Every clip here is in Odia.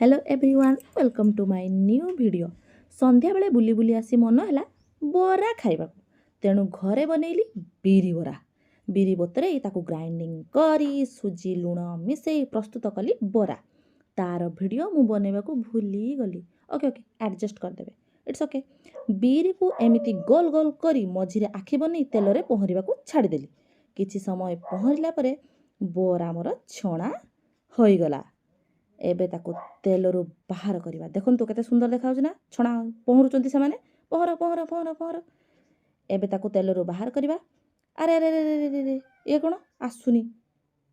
Hello everyone, welcome to my new video. ସନ୍ଧ୍ୟାବେଳେ ବୁଲି ବୁଲି ଆସି ମନ ହେଲା ବରା ଖାଇବାକୁ, ତେଣୁ ଘରେ ବନେଇଲି ବିରି ବରା। ବିରି ବତୁରେଇ ତାକୁ ଗ୍ରାଇଣ୍ଡିଙ୍ଗ କରି ସୁଜି ଲୁଣ ମିଶେଇ ପ୍ରସ୍ତୁତ କଲି ବରା। ତାର ଭିଡ଼ିଓ ମୁଁ ବନେଇବାକୁ ଭୁଲିଗଲି। ଓକେ ଓକେ, ଆଡ଼ଜଷ୍ଟ କରିଦେବେ, it's okay. ବିରିକୁ ଏମିତି ଗୋଲ ଗୋଲ କରି ମଝିରେ ଆଖି ବନେଇ ତେଲରେ ପହଁରିବାକୁ ଛାଡ଼ିଦେଲି। କିଛି ସମୟ ପହଁରିଲା ପରେ ବରା ମୋର ଛଣା ହୋଇଗଲା। ଏବେ ତାକୁ ତେଲରୁ ବାହାର କରିବା। ଦେଖନ୍ତୁ, କେତେ ସୁନ୍ଦର ଦେଖାଯାଉଛି ନା? ଛଣା ପହଁରୁଛନ୍ତି ସେମାନେ। ପହଁର, ପହଁର, ପହଁର, ପହଁର। ଏବେ ତାକୁ ତେଲରୁ ବାହାର କରିବା। ଆରେ ଆରେ ଆରେ ଆରେ ଆରେ, ଇଏ କ'ଣ ଆସୁନି?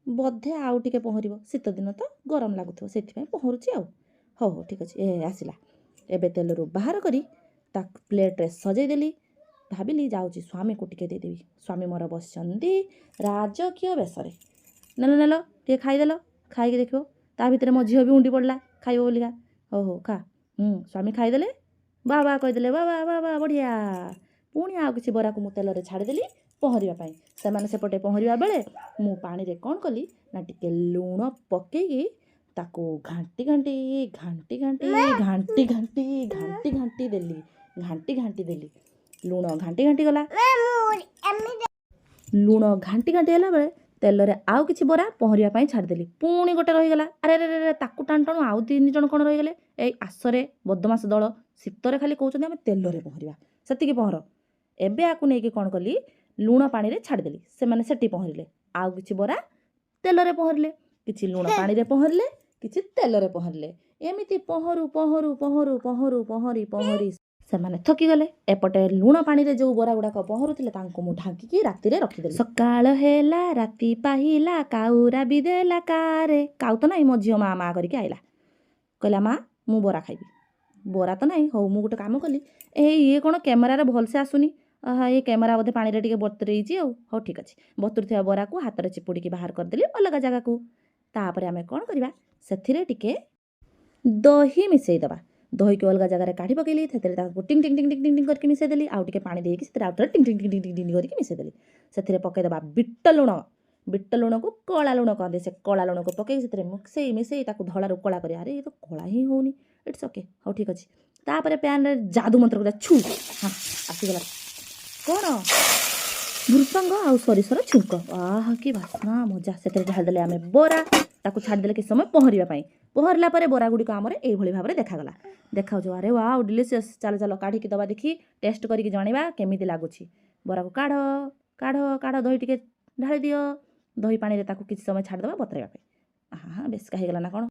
ବୋଧେ ଆଉ ଟିକେ ପହଁରିବ। ଶୀତ ଦିନ ତ, ଗରମ ଲାଗୁଥିବ, ସେଥିପାଇଁ ପହଁରୁଛି ଆଉ। ହଉ ହଉ, ଠିକ୍ ଅଛି। ଏ ଆସିଲା। ଏବେ ତେଲରୁ ବାହାର କରି ତାକୁ ପ୍ଲେଟ୍ରେ ସଜେଇ ଦେଲି। ଭାବିଲି ଯାଉଛି ସ୍ୱାମୀକୁ ଟିକେ ଦେଇଦେବି। ସ୍ୱାମୀ ମୋର ବସିଛନ୍ତି ରାଜକୀୟ ବେଶରେ। ନେଲ, ନେଲ, ଟିକେ ଖାଇଦେଲ, ଖାଇକି ଦେଖିବ। ତା ଭିତରେ ମୋ ଝିଅ ବି ଉଣ୍ଡି ପଡ଼ିଲା ଖାଇବ ବୋଲିକା। ହଉ ହଉ, ଖା। ସ୍ୱାମୀ ଖାଇଦେଲେ, ବା ବା କହିଦେଲେ, ବା ବା ବା ବା, ବଢ଼ିଆ। ପୁଣି ଆଉ କିଛି ବରାକୁ ମୁଁ ତେଲରେ ଛାଡ଼ିଦେଲି ପହଁରିବା ପାଇଁ। ସେମାନେ ସେପଟେ ପହଁରିବା ବେଳେ ମୁଁ ପାଣିରେ କ'ଣ କଲି ନା, ଟିକେ ଲୁଣ ପକେଇକି ତାକୁ ଘାଣ୍ଟି ଘାଣ୍ଟି ଘାଣ୍ଟି ଘାଣ୍ଟି ଘାଣ୍ଟି ଘାଣ୍ଟି ଘାଣ୍ଟି ଘାଣ୍ଟି ଦେଲି, ଘାଣ୍ଟି ଘାଣ୍ଟି ଦେଲି। ଲୁଣ ଘାଣ୍ଟି ଘାଣ୍ଟି ଗଲା। ଲୁଣ ଘାଣ୍ଟି ଘାଣ୍ଟି ହେଲା ବେଳେ ତେଲରେ ଆଉ କିଛି ବରା ପହଁରିବା ପାଇଁ ଛାଡ଼ିଦେଲି। ପୁଣି ଗୋଟେ ରହିଗଲା। ଆରେ ଆରେ ଆରେ, ତାକୁ ଟାଣୁ ଟାଣୁ ଆଉ ତିନି ଜଣ କ'ଣ ରହିଗଲେ। ଏଇ ଆସରେ ବଦମାସ ଦଳ, ଶୀତରେ ଖାଲି କହୁଛନ୍ତି ଆମେ ତେଲରେ ପହଁରିବା, ସେତିକି ପହଁର। ଏବେ ଆକୁ ନେଇକି କ'ଣ କଲି, ଲୁଣ ପାଣିରେ ଛାଡ଼ିଦେଲି। ସେମାନେ ସେଠି ପହଁରିଲେ। ଆଉ କିଛି ବରା ତେଲରେ ପହଁରିଲେ, କିଛି ଲୁଣ ପାଣିରେ ପହଁରିଲେ, କିଛି ତେଲରେ ପହଁରିଲେ। ଏମିତି ପହଁରୁ ପହଁରୁ ପହଁରୁ ପହଁରୁ ପହଁରି ପହଁରି ସେମାନେ ଥକିଗଲେ। ଏପଟେ ଲୁଣ ପାଣିରେ ଯେଉଁ ବରା ଗୁଡ଼ାକ ପହଁରୁଥିଲେ, ତାଙ୍କୁ ମୁଁ ଢାଙ୍କିକି ରାତିରେ ରଖିଦେଲି। ସକାଳ ହେଲା, ରାତି ପାହିଲା, କାଉରା ବି ଦେଲା କାରେ। କାଉ ତ ନାହିଁ, ମୋ ଝିଅ ମା ମା କରିକି ଆଇଲା। କହିଲା, "ମା, ମୁଁ ବରା ଖାଇବି।" ବରା ତ ନାହିଁ। ହଉ, ମୁଁ ଗୋଟେ କାମ କଲି। ଏଇ ଇଏ କ'ଣ କ୍ୟାମେରାରେ ଭଲସେ ଆସୁନି? ଆହା, ଏ କ୍ୟାମେରା ବୋଧେ ପାଣିରେ ଟିକେ ବତୁରେଇଛି ଆଉ। ହଉ, ଠିକ୍ ଅଛି। ବତୁରିଥିବା ବରାକୁ ହାତରେ ଚିପୁଡ଼ିକି ବାହାର କରିଦେଲି ଅଲଗା ଜାଗାକୁ। ତାପରେ ଆମେ କ'ଣ କରିବା? ସେଥିରେ ଟିକେ ଦହି ମିଶାଇ ଦେବା। ଦହିକୁ ଅଲଗା ଜାଗାରେ କାଢ଼ି ପକେଇଲି। ସେଥିରେ ତାକୁ ଟିଂ ଟିଂ ଟିଂ ଟିଂ ଟିଂ ଟିଂ କରିକି ମିଶାଇ ଦେଲି। ଆଉ ଟିକେ ପାଣି ଦେଇକି ସେଥିରେ ଆଉ ଥରେ ଟିଂ ଟିଂ ଟିଂ ଟିଂ ଟିଂ କରିକି ମିଶାଇ ଦେଲି। ସେଥିରେ ପକାଇଦେବା ବିଟ ଲୁଣ। ବିଟ ଲୁଣକୁ କଳା ଲୁଣ କହନ୍ତି। ସେ କଳା ଲୁଣକୁ ପକେଇକି ସେଥିରେ ମିଶେଇ ମିଶେଇ ତାକୁ ଧଳାରୁ କଳା କରିବା। ଆରେ, ଇଏ ତ କଳା ହିଁ ହେଉନି। It's okay, ହଉ, ଠିକ୍ ଅଛି। ତାପରେ ପ୍ୟାନ୍ରେ ଯାଦୁ ମନ୍ତ୍ର କରିବା। ଛୁ, ହଁ, ଆସିଗଲା। କ'ଣ? ଭୃସଙ୍ଗ ଆଉ ସୋରିଷର ଛୁଙ୍କ। ଆହା, କି ବାସ୍ନା, ମଜା! ସେଥିରେ ଢାଳିଦେଲେ ଆମେ ବରା। ତାକୁ ଛାଡ଼ିଦେଲେ କିଛି ସମୟ ପହଁରିବା ପାଇଁ। ପହଁରିଲା ପରେ ବରା ଗୁଡ଼ିକ ଆମର ଏଇଭଳି ଭାବରେ ଦେଖାଗଲା, ଦେଖାଉଛୁ। ଆରେ ୱାଓ, ଡିଲିସିୟସ୍! ଚାଲ ଚାଲ, କାଢ଼ିକି ଦେବା ଦେଖି, ଟେଷ୍ଟ କରିକି ଜଣେଇବା କେମିତି ଲାଗୁଛି। ବରାକୁ କାଢ଼, କାଢ଼, କାଢ଼। ଦହି ଟିକେ ଢାଳି ଦିଅ। ଦହି ପାଣିରେ ତାକୁ କିଛି ସମୟ ଛାଡ଼ିଦେବା ବତରାଇବା ପାଇଁ। ଆହା, ବେଶ୍ ହେଇଗଲା ନା କ'ଣ?